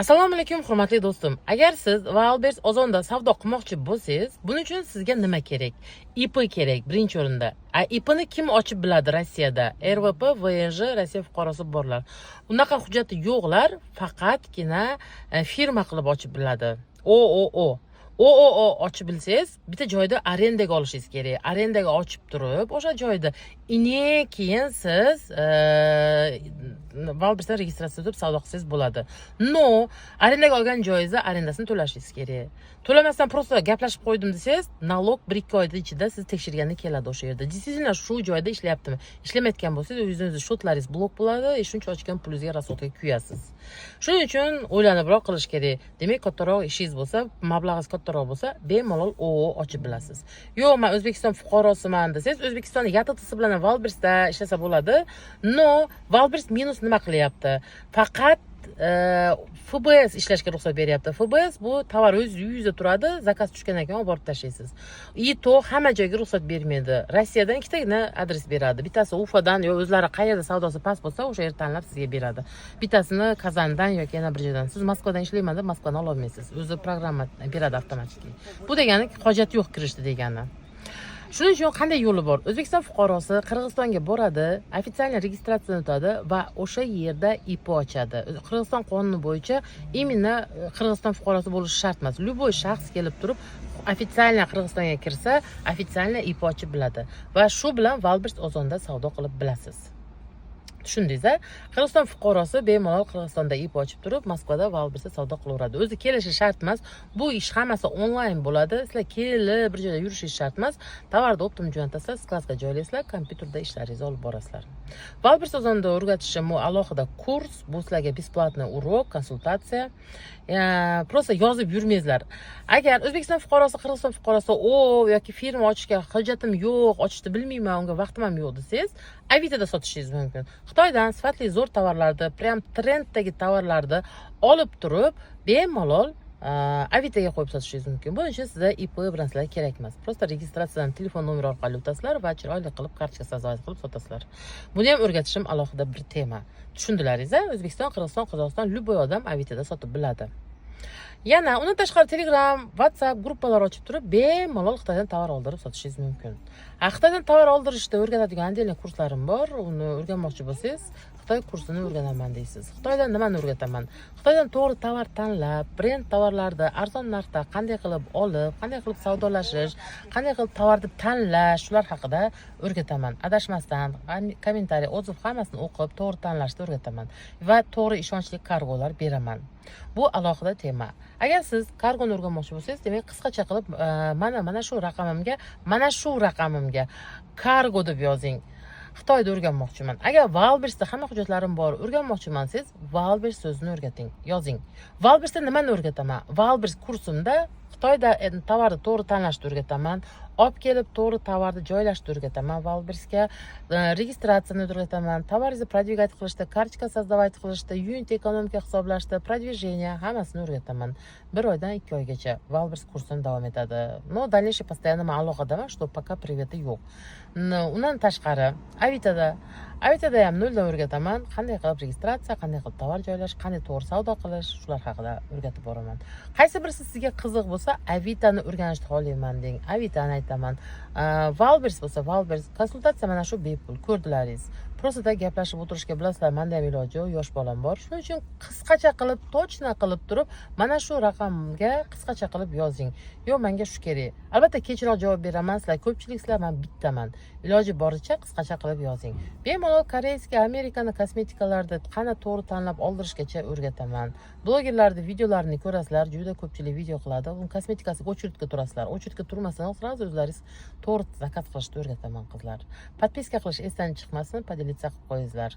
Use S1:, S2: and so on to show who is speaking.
S1: Assalomu alaykum, hurmatli do'stim. Agar siz Wildberries, Ozonda savdo qilmoqchi bo'lsangiz, buning uchun sizga nima kerak? ИП kerak birinchi o'rinda. A ИП ni kim ochib biladi Rossiyada? РВП, ВНЖ, Rossiya fuqarosi borlar. Unaqa hujjati yo'qlar faqatgina firma qilib ochib biladi. ООО. ООО ochib bilsangiz, bitta joyda arendaga olishingiz kerak. Arendaga ochib turib, o'sha joyda ine keyin siz Wildberriesda registratsiya o'tib savdo qilsangiz bo'ladi. Но arendaga olgan joyingizda arendasini to'lashingiz kerak. To'lamasdan просто gaplashib qo'ydim desangiz, налог 1-2 oyda ichida siz tekshirganda keladi o'sha yerda. Действительно shu joyda ishlayaptimi? Ishlamayotgan bo'lsangiz, o'zingizni счёт laringiz blok bo'ladi, и shuncha ochgan pulingizga расход ga kuyasiz. Shuning uchun o'ylanibroq qilish kerak. Demak, kattaroq ishingiz bo'lsa, mablag'ingiz kattaroq bo'lsa, bemalol ООО ochib bilasiz. Yo'q, man O'zbekiston fuqarosiman desangiz, O'zbekiston ЯТТ si bilan Wildberriesda ishlasa bo'ladi. Но Wildberries minus nima qilyapti? Faqat ФБС ishlashga ruxsat beryapti. ФБС bu tovar o'z uyingizda turadi, zakaz tushgandan keyin olib borib tashlaysiz. И то hamma joyga ruxsat bermaydi. Rossiyadan ikkitagina adres beradi. Bittasi Ufadan yo o'zlari qayerda savdosi past bo'lsa, o'sha yerda tanlab sizga beradi. Bittasini Kazandan yoki yana bir joydan. Siz Moskvadan ishlayman deb Moskvani ololmaysiz. O'zi programma beradi avtomatik. Bu degani hojat yo'q kirishdi degani. Shuning uchun qanday yo'li bor? O'zbekiston fuqarosi Qirg'izistonga boradi, официально registratsiyadan o'tadi va o'sha yerda ИП ochadi. Qirg'iziston qonuni bo'yicha именно Qirg'iziston fuqarosi bo'lishi shart emas. Любой shaxs kelib turib официально Qirg'izistonga kirsa, официально ИП ochib biladi va shu bilan Wildberries, Ozonda savdo qilib bilasiz. Tushundingiz a? Qirg'iziston fuqarosi bemalol Qirg'izistonda ИП ochib turib, Moskvada Wildberriesda savdo qilaveradi. O'zi kelishi shart emas. Bu ish hammasi onlayn bo'ladi. Sizlar kelib bir joyda yurishingiz shart emas. Tovarni оптом jo'natasizlar, склад ga joylaysizlar, kompyuterda ishlaringizni olib borasizlar. Wildberries, Ozonda o'rgatishim bu alohida kurs. Bu sizlarga бесплатный урок, konsultatsiya. Просто yozib yurmaysizlar. Agar O'zbekiston fuqarosi, Qirg'iziston fuqarosi o yoki firma ochishga hujjatim yo'q, ochishni bilmayman, unga vaqtim ham yo'q desangiz, Avitoda sotishingiz mumkin. Xitoydan sifatli zo'r tovarlarni, прям trenddagi tovarlarni olib turib, bemalol Avitoga qo'yib sotishingiz mumkin. Buning uchun sizda ИП bir narsalar kerak emas. Просто registratsiyadan telefon nomeri orqali o'tasizlar va chiroyli qilib kartochka создавать qilib sotasizlar. Buni ham o'rgatishim alohida bir tema. Tushundilaringiz a? O'zbekiston, Qirg'iziston, Qozog'iston, любой odam Avitoda sotib biladi. Yana undan tashqari Telegram, WhatsApp gruppalar ochib turib, bemalol Xitoydan tovar oldirib sotishingiz mumkin. A Xitoydan tovar oldirishda o'rgatadigan отдельный kurslarim bor. Uni o'rganmoqchi bo'lsangiz, Xitoy kursini o'rganaman deysiz. Xitoydan nimani o'rgataman? Xitoydan to'g'ri tovar tanlab, brend tovarlarni arzon narxda qanday qilib olib, qanday qilib savdolashish, qanday qilib tovarni tanlash, shular haqida o'rgataman. Adashmasdan kommentariy, отзыв hammasini o'qib, to'g'ri tanlashni o'rgataman va to'g'ri ishonchli kargolar beraman. Bu alohida tema. Agar siz kargoni o'rganmoqchi bo'lsangiz, demak, qisqacha qilib mana shu raqamimga, mana shu raqamimga kargo deb yozing. Xitoyda o'rganmoqchiman. Agar Wildberriesda hamma hujjatlarim bor, o'rganmoqchiman desangiz, Wildberries so'zini o'rgating, yozing. Wildberriesda nimani o'rgataman? Wildberries kursimda Xitoyda tovarni to'g'ri tanlashni o'rgataman, olib kelib to'g'ri tovarni joylashni o'rgataman Wildberriesga, registratsiyani o'rgataman, tovaringizni продвигать qilishda, kartochka создавать qilishda, юнит экономика hisoblashda, продвижение hammasini o'rgataman. 1 oydan 2 oygacha Wildberries kursim davom etadi. Но дальнейший постоянно man aloqadaman, что пока приветi yo'q. Undan tashqari Avitoda ham noldan o'rgataman, qanday qilib registratsiya, qanday qilib tovar joylash, qanday to'g'ri savdo qilish, shular haqida o'rgatib boraman. Qaysi birisi sizga qiziq bo'lsa, Avitoni o'rganishni xohlayman deng, Avitoni aytaman. Wildberries bo'lsa, Wildberries konsultatsiya mana shu bepul, ko'rdilaringiz. Просто так gaplashib o'tirishga, bilasizlar, manda ham iloji yo'q, yosh bolam bor. Shuning uchun qisqacha qilib, точно qilib turib, mana shu raqamga qisqacha qilib yozing: yo'q, manga shu kerak. Albatta kechroq javob beraman, sizlar ko'pchiliksizlar, man bittaman. Iloji boricha qisqacha qilib yozing. Bemalol корейский, amerikani kosmetikalarni qanday to'g'ri tanlab oldirishgacha o'rgataman. Blogerlarni videolarini ko'rasizlar, juda ko'pchilik video qiladi. Uni kosmetikasiga очередь ga turasizlar. Очередь ga turmasdan сразу o'zlaringiz to'g'ri zakaz qilishni o'rgataman, qizlar. Подписка qilish esdan chiqmasin, поделиться qilib qo'yingizlar.